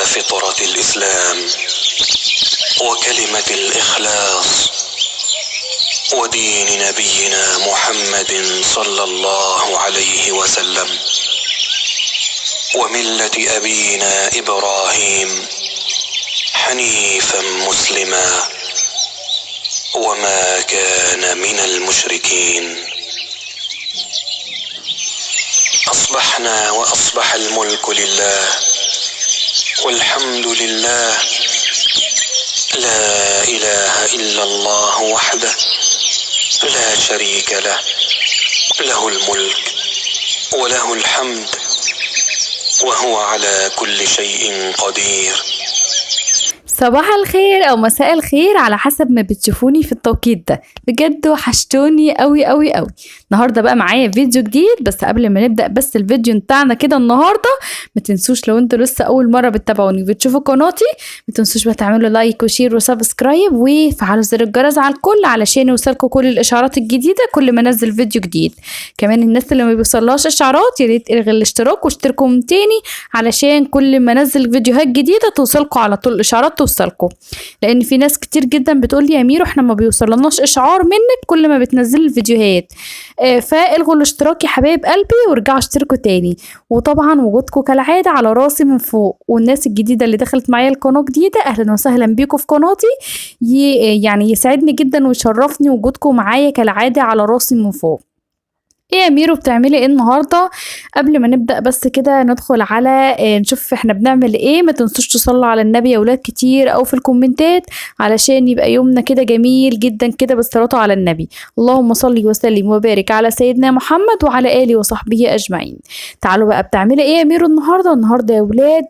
فطرة الإسلام وكلمة الإخلاص ودين نبينا محمد صلى الله عليه وسلم وملة أبينا إبراهيم حنيفا مسلما وما كان من المشركين. أصبحنا وأصبح الملك لله والحمد لله، لا إله إلا الله وحده لا شريك له، له الملك وله الحمد وهو على كل شيء قدير. صباح الخير او مساء الخير على حسب ما بتشوفوني في التوقيت ده. بجد وحشتوني قوي قوي قوي. النهارده بقى معايا فيديو جديد، بس قبل ما نبدا بس الفيديو بتاعنا كده النهارده، ما تنسوش لو انتوا لسه اول مرة بتتابعوني وبتشوفوا قناتي، ما تنسوش بقى تعملوا like و share و subscribe وفعلوا زر الجرس على الكل علشان يوصلكم كل الاشعارات الجديدة كل ما انزل فيديو جديد. كمان الناس اللي ما بيوصلهاش اشعارات يا ريت الغي الاشتراك واشتركوا من تاني علشان كل ما انزل فيديوهات جديدة توصلكم على طول الاشعارات توصلكم، لان في ناس كتير جدا بتقول لي يا ميرو احنا ما بيوصلناش اشعار منك كل ما بتنزلي الفيديوهات. فالغوا الاشتراك يا حبايب قلبي وارجعوا اشتركوا تاني. وطبعا وجودكم كالعادة على راسي من فوق، والناس الجديدة اللي دخلت معايا القناة جديدة اهلا وسهلا بيكم في قناتي، يعني يسعدني جدا ويشرفني وجودكم معايا كالعادة على راسي من فوق. ايه يا ميرو بتعملي ايه النهارده؟ قبل ما نبدا بس كده ندخل على نشوف احنا بنعمل ايه، ما تنسوش تصلوا على النبي يا ولاد كتير او في الكومنتات علشان يبقى يومنا كده جميل جدا كده بالصلاة على النبي. اللهم صل وسلم وبارك على سيدنا محمد وعلى اله وصحبه اجمعين. تعالوا بقى بتعملي ايه يا ميرو النهارده؟ النهارده يا ولاد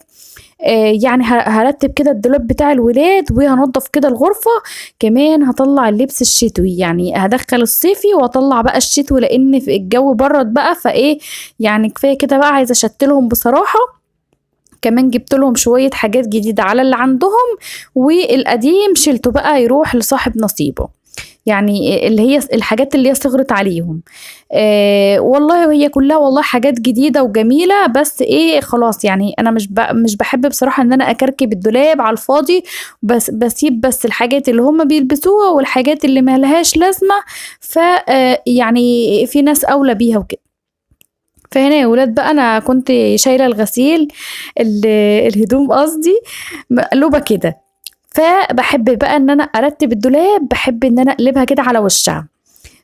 يعني هرتب كده الدولاب بتاع الولاد وهنضف كده الغرفة، كمان هطلع اللبس الشتوي، يعني هدخل الصيفي واطلع بقى الشتوي لان في الجو برد بقى، فايه يعني كفاية كده بقى، عايزة اشتلهم بصراحة. كمان جبت لهم شوية حاجات جديدة على اللي عندهم، والقديم شلته بقى يروح لصاحب نصيبه، يعني اللي هي الحاجات اللي هي صغرت عليهم. والله هي كلها والله حاجات جديدة وجميلة، بس ايه خلاص يعني انا مش بحب بصراحة ان انا اكركب الدولاب على الفاضي، بس بسيب بس الحاجات اللي هم بيلبسوها والحاجات اللي ما لهاش لازمة، ف يعني في ناس اولى بيها وكده. فهنا يا ولاد بقى انا كنت شايلة الغسيل الهدوم قصدي مقلوبة كده، فبحب بقى ان انا ارتب الدولاب، بحب ان انا اقلبها كده على وشها.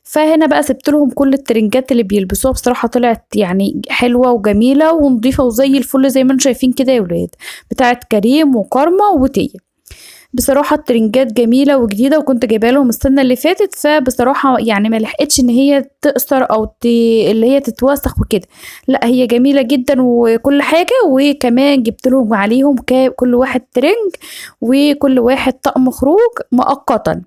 فهنا بقى سبت لهم كل الترنجات اللي بيلبسوها، بصراحة طلعت يعني حلوة وجميلة ونظيفة وزي الفل زي ما انتم شايفين كده يا ولاد، بتاعت كريم وكارما وتيا. بصراحة الترنجات جميلة وجديدة وكنت جايبها لهم السنة اللي فاتت، فبصراحة يعني ما لحقتش ان هي تقصر او اللي هي تتوسخ وكده، لا هي جميلة جدا وكل حاجة. وكمان جبت لهم عليهم كل واحد ترنج وكل واحد طقم خروج مؤقتا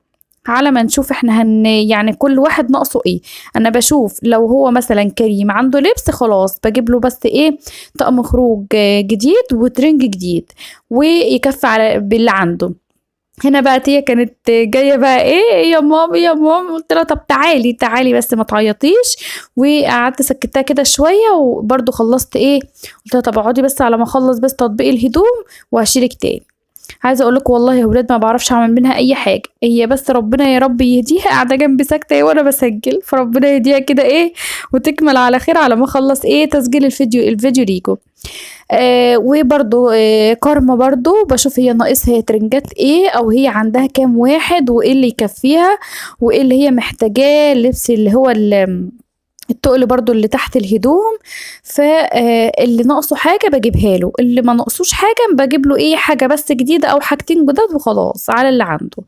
على ما نشوف احنا يعني كل واحد ناقصه ايه. انا بشوف لو هو مثلا كريم عنده لبس خلاص بجيب له بس ايه طقم خروج جديد وترنج جديد ويكفي على باللي عنده. هنا بقى تيا كانت جاية بقى ايه يا مامي يا مامي، قلت لها طب تعالي تعالي بس ما تعيطيش، وقعدت سكتها كده شوية وبرده خلصت ايه، قلت لها طب اقعدي بس على ما اخلص بس تطبيق الهدوم وهشيلك تاني. عايزه اقول لكم والله يا ولاد ما بعرفش اعمل منها اي حاجة، هي بس ربنا يا رب يهديها قاعدة جنبي ساكته وانا بسجل، فربنا يهديها كده ايه وتكمل على خير على ما اخلص ايه تسجيل الفيديو ليكم. وبرضو كارما برضو بشوف هي ناقصها ترنجات ايه او هي عندها كام واحد وايه اللي يكفيها وايه اللي هي محتاجاه، اللبس اللي هو التقل برضو اللي تحت الهدوم، فاللي ناقصه حاجة بجيبها له، اللي ما ناقصوش حاجة بجيب له ايه حاجة بس جديدة او حاجتين جداد وخلاص على اللي عنده.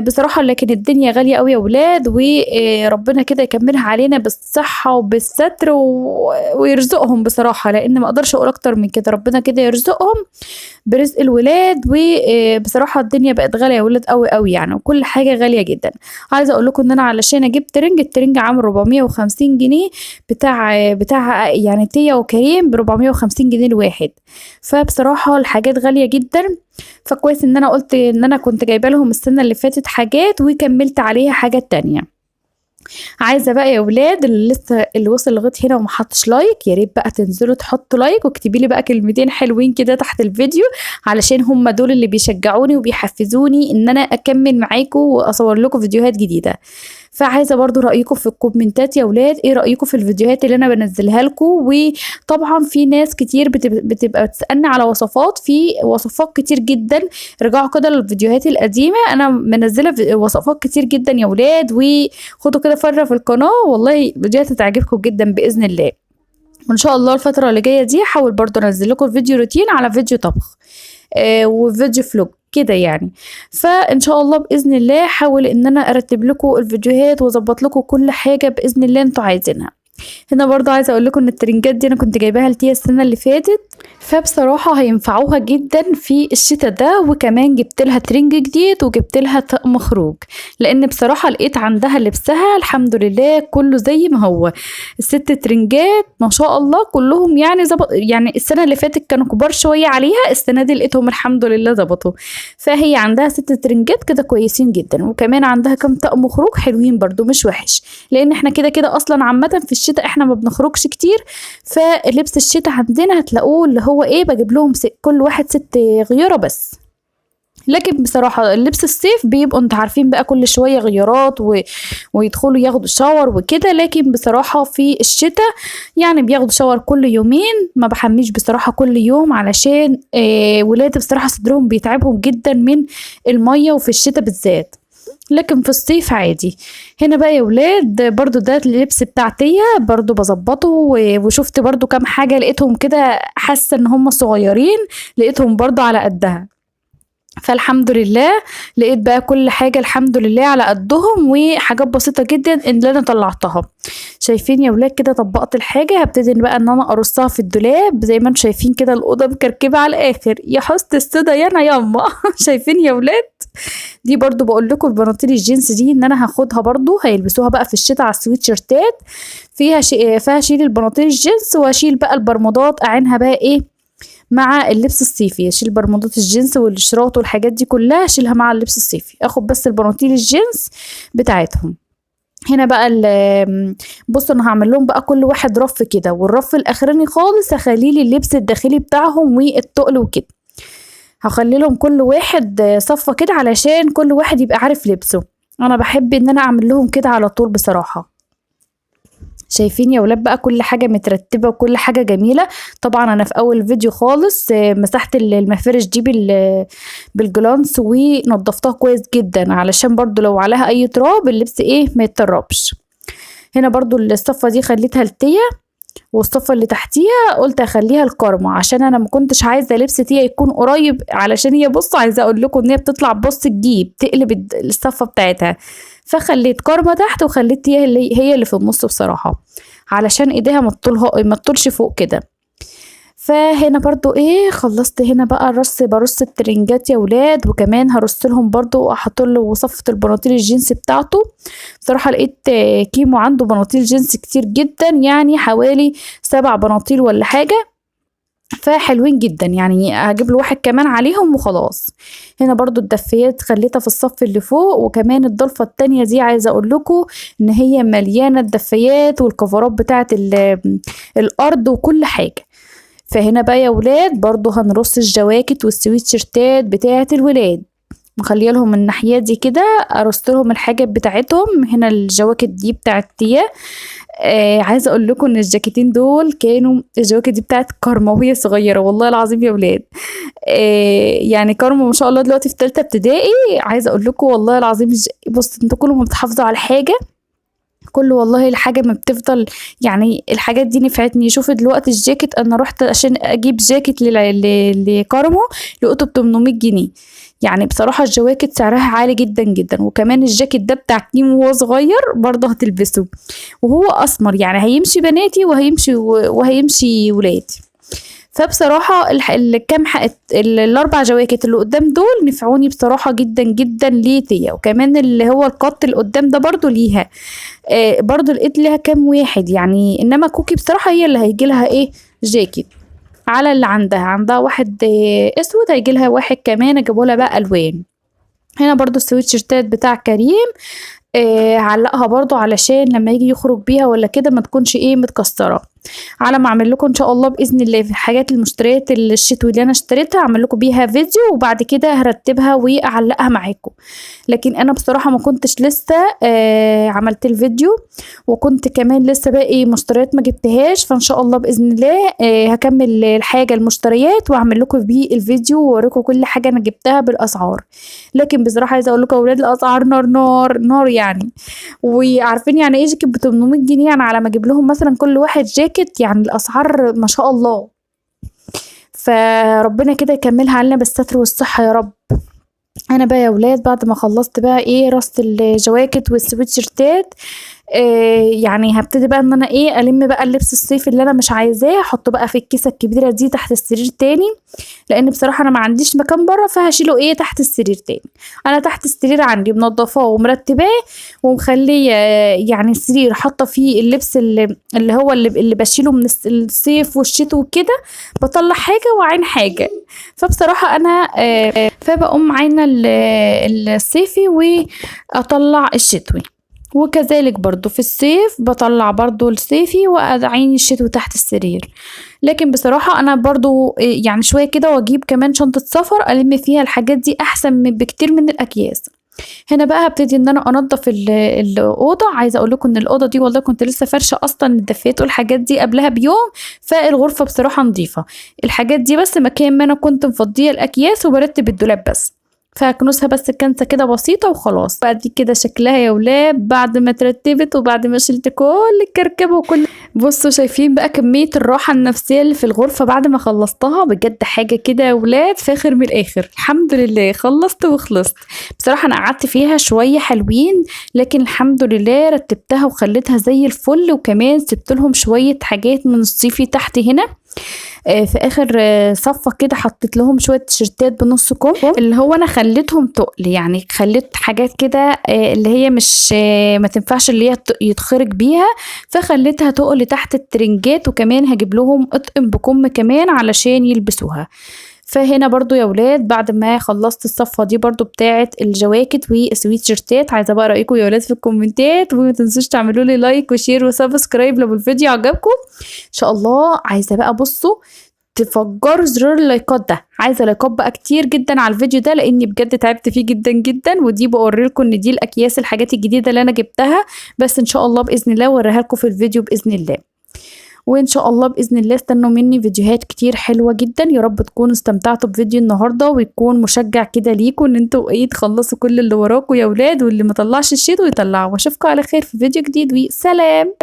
بصراحة لكن الدنيا غالية قوي يا ولاد، وربنا كده يكملها علينا بالصحة وبالستر ويرزقهم بصراحة، لان ما اقدرش اقول اكتر من كده، ربنا كده يرزقهم برزق الولاد. وبصراحة الدنيا بقت غالية يا ولاد قوي قوي يعني، وكل حاجة غالية جدا. عايزة اقول لكم ان انا علشان اجيب ترنج، الترنج عامل 450 جنيه بتاع يعني تيا وكريم ب450 جنيه الواحد، فبصراحة الحاجات غالية جدا. فكويس ان انا قلت ان انا كنت جايبه لهم السنة اللي فاتت حاجات وكملت عليها حاجات تانية. عايزه بقى يا ولاد اللي لسه اللي وصل لغاية هنا وما حطش like، يا ريت بقى تنزلوا تحطوا like واكتبي لي بقى كلمتين حلوين كده تحت الفيديو، علشان هم دول اللي بيشجعوني وبيحفزوني ان انا اكمل معاكم واصور لكم فيديوهات جديدة. فعايزه برضو رايكم في الكومنتات يا ولاد، ايه رايكم في الفيديوهات اللي انا بنزلها لكم؟ وطبعا في ناس كتير بتبقى بتسالني على وصفات، في وصفات كتير جدا، رجعوا كده للفيديوهات القديمة، انا منزله وصفات كتير جدا يا ولاد، وخدوا كده فره في القناة، والله فيديوهات هتعجبكم جدا باذن الله. وان شاء الله الفترة اللي جاية دي هحاول برضو انزل لكم فيديو روتين على فيديو طبخ وفيديو vlog كده يعني. فان شاء الله باذن الله حاول ان انا ارتب لكم الفيديوهات واظبط لكم كل حاجة باذن الله انتوا عايزينها. هنا برضو عايزه اقول لكم ان الترنجات دي انا كنت جايباها لتيا السنة اللي فاتت، فبصراحة هينفعوها جدا في الشتاء ده. وكمان جبت لها ترنج جديد وجبت لها طقم خروج، لان بصراحة لقيت عندها لبسها الحمد لله كله زي ما هو، الست ترنجات ما شاء الله كلهم يعني زبط، يعني السنة اللي فاتت كانوا كبار شوية عليها، السنة دي لقيتهم الحمد لله ظبطوا. فهي عندها 6 ترنجات كده كويسين جدا، وكمان عندها كام طقم خروج حلوين برضو مش وحش، لان احنا كده كده اصلا عامة في الشتاء احنا ما بنخرجش كتير، فلبس الشتاء عندنا هتلاقوه اللي هو ايه، بجيب لهم كل واحد 6 غياره بس. لكن بصراحة اللبس الصيف بيبقوا انتوا عارفين بقى كل شوية غيارات ويدخلوا ياخدوا شاور وكده، لكن بصراحة في الشتاء يعني بياخدوا شاور كل يومين، ما بحميش بصراحة كل يوم علشان ولادي بصراحة صدرهم بيتعبهم جدا من المية، وفي الشتاء بالذات، لكن في الصيف عادي. هنا بقى يا ولاد برضو ده اللبس بتاع تيا برضو بظبطه، وشفت برضو كام حاجة لقيتهم كده حاسة ان هم صغيرين، لقيتهم برضو على قدها، فالحمد لله لقيت بقى كل حاجة الحمد لله على قدهم، وحاجات بسيطة جدا اللي انا طلعتها. شايفين يا ولاد كده طبقت الحاجة، هبتدي بقى ان انا ارصها في الدولاب زي ما انتم شايفين كده، الأوضة مكركبة على الاخر، يا حسن السودا يا انا ياما. شايفين يا ولاد دي برضو بقول لكم البناطيل الجينز دي ان انا هاخدها برضو، هيلبسوها بقى في الشتاء على السويتشيرتات، فيها شيل البناطيل الجينز واشيل بقى البرمودات، اعينها بقى ايه مع اللبس الصيفي، اشيل برمودات الجينز والشراط والحاجات دي كلها اشيلها مع اللبس الصيفي، اخد بس البناطيل الجينز بتاعتهم. هنا بقى بصوا انا هعمل لهم بقى كل واحد رف كده، والرف الاخراني خالص هخليه لي اللبس الداخلي بتاعهم والتقل وكده، هخلي لهم كل واحد صفة كده علشان كل واحد يبقى عارف لبسه. انا بحب ان انا اعمل لهم كده على طول بصراحة. شايفين يا ولاد بقى كل حاجة مترتبة وكل حاجة جميلة. طبعا انا في اول فيديو خالص مسحت المفارش دي بالجلانس ونضفتها كويس جدا، علشان برضو لو عليها اي تراب اللبس ايه ما يتربش. هنا برضو الصفة دي خليتها لتيا، والصفة اللي تحتيها قلت اخليها الكارما، عشان انا ما كنتش عايزة لبس تيا يكون قريب، علشان هي بصوا عايزة اقول لكم ان هي بتطلع بص تجيب تقلب الصفة بتاعتها، فخليت كارما تحت وخليت تيا هي اللي في النص بصراحة، علشان ايديها ما تطولش فوق كده. فهنا برضو ايه خلصت هنا بقى الرص، برص الترنجات يا ولاد، وكمان هرص لهم برضو احط له صفة البناطيل الجينز بتاعته. بصراحة لقيت كيمو عنده بناطيل جينز كتير جدا، يعني حوالي 7 بناطيل ولا حاجة، فحلوين جدا، يعني هجيب له واحد كمان عليهم وخلاص. هنا برضو الدفايات خليتها في الصف اللي فوق، وكمان الضلفة التانية دي عايزة اقول لكم ان هي مليانة الدفايات والكفرات بتاعت الارض وكل حاجة. فهنا بقى يا ولاد برضو هنرص الجواكت والسويتشيرتات بتاعت الولاد، مخليه لهم الناحية دي كده ارص لهم الحاجات بتاعتهم. هنا الجواكت دي بتاعت تيا، عايزه اقول لكم ان الجاكيتين دول كانوا الجواكت دي بتاعت كارما وهي صغيرة والله العظيم يا ولاد. يعني كارما ما شاء الله دلوقتي في ثالثة ابتدائي، عايزه اقول لكم والله العظيم بصوا انتوا كل ما بتحافظوا على حاجة كل والله الحاجة ما بتفضل، يعني الحاجات دي نفعتني. شوفوا دلوقتي الجاكيت، انا رحت عشان اجيب جاكيت لكارما لقيته ب 800 جنيه، يعني بصراحة الجواكت سعرها عالي جدا جدا. وكمان الجاكيت ده بتاع كيمو وهو صغير برضه هتلبسه وهو اسمر، يعني هيمشي بناتي وهيمشي ولادي. فبصراحة الاربع جواكت اللي قدام دول نفعوني بصراحة جدا جدا لتيا. وكمان اللي هو القط اللي قدام ده برضو ليها، برضو لقيت ليها كام واحد يعني. انما كوكي بصراحة هي اللي هيجي لها ايه جاكيت على اللي عندها، عندها واحد اسود هيجي لها واحد كمان، اجيبوا لها بقى الوان. هنا برضو السويتشيرتات بتاع كريم، هعلقها برضو علشان لما يجي يخرج بيها ولا كده ما تكونش ايه متكسره. على ما اعمل لكم ان شاء الله باذن الله في الحاجات المشتريات الشتوي اللي انا اشتريتها اعمل لكم بيها فيديو، وبعد كده هرتبها واعلقها معاكم. لكن انا بصراحة ما كنتش لسه عملت الفيديو، وكنت كمان لسه باقي مشتريات ما جبتهاش، فان شاء الله باذن الله هكمل الحاجة المشتريات واعمل لكم بيه الفيديو واوريكم كل حاجة انا جبتها بالاسعار. لكن بصراحة عايزه اقول لكم يا اولاد الاسعار نار نار نار يعني، وعارفين يعني ايه جاكيت ب 800 جنيه، يعني على ما اجيب لهم مثلا كل واحد جاكيت، يعني الاسعار ما شاء الله. فربنا كده يكملها علينا بالستر والصحة يا رب. انا بقى يا ولاد بعد ما خلصت بقى ايه رص الجواكت والسويتشيرتات، يعني هبتدي بقى ان انا ايه الم بقى اللبس الصيفي اللي انا مش عايزاه، احطه بقى في الكيسة الكبيرة دي تحت السرير تاني، لان بصراحة انا ما عنديش مكان بره، فهشيله ايه تحت السرير تاني. انا تحت السرير عندي منضفاه ومرتباه ومخليه يعني السرير حاطه فيه اللبس اللي هو اللي بشيله من الصيف والشتاء وكده، بطلع حاجة وعين حاجة. فبصراحة انا فبقوم عاينه الصيفي واطلع الشتوي، وكذلك برضو في الصيف بطلع برضو الصيفي وأعين الشتوي تحت السرير. لكن بصراحة أنا برضو يعني شوية كده وأجيب كمان شنطة سفر ألم فيها الحاجات دي أحسن بكتير من الأكياس. هنا بقى هبتدي ان انا انضف الاوضة. عايزه اقول لكم ان الاوضة دي والله كنت لسه فرشه اصلا الدفايات والحاجات دي قبلها بيوم، فالغرفه بصراحة نظيفة. الحاجات دي بس مكان ما انا كنت مفضيه الاكياس وبرتب الدولاب بس، فهكنسها بس كنسه كده بسيطة وخلاص. بعد كده شكلها يا ولاد بعد ما ترتبت وبعد ما شلت كل الكركبه وكل، بصوا شايفين بقى كمية الراحة النفسية اللي في الغرفة بعد ما خلصتها، بجد حاجة كده يا ولاد فاخر من الاخر. الحمد لله خلصت وخلصت. بصراحة انا قعدت فيها شوية حلوين، لكن الحمد لله رتبتها وخليتها زي الفل، وكمان سبت لهم شوية حاجات من الصيفي تحت هنا. في اخر صفة كده حطيت لهم شوية تيشرتات بنص كم، اللي هو انا خليتهم تقل، يعني خليت حاجات كده اللي هي مش ما تنفعش اللي هي يتخرج بيها، فخليتها تقل تحت الترنجات، وكمان هجيب لهم اطقم بكم كمان علشان يلبسوها. فهنا برضو يا ولاد بعد ما خلصت الصفة دي برضو بتاعت الجواكت والسويتشيرتات، عايزة بقى رأيكم يا ولاد في الكومنتات، وما تنسوش تعملوا لي like و share و subscribe لو الفيديو عجبكم ان شاء الله. عايزة بقى بصوا تفجروا زرار اللايكات ده، عايزه لايكات بقى كتير جدا على الفيديو ده، لاني بجد تعبت فيه جدا جدا. ودي بوري لكم ان دي الاكياس الحاجات الجديدة اللي انا جبتها، بس ان شاء الله باذن الله اوريها لكم في الفيديو باذن الله. وان شاء الله باذن الله استنوا مني فيديوهات كتير حلوة جدا. يا رب تكونوا استمتعتوا بفيديو النهارده، ويكون مشجع كده ليكم ان انتوا ايه تخلصوا كل اللي وراكم يا ولاد، واللي ما طلعش الشيت ويطلعه. واشوفكم على خير في فيديو جديد، وسلام.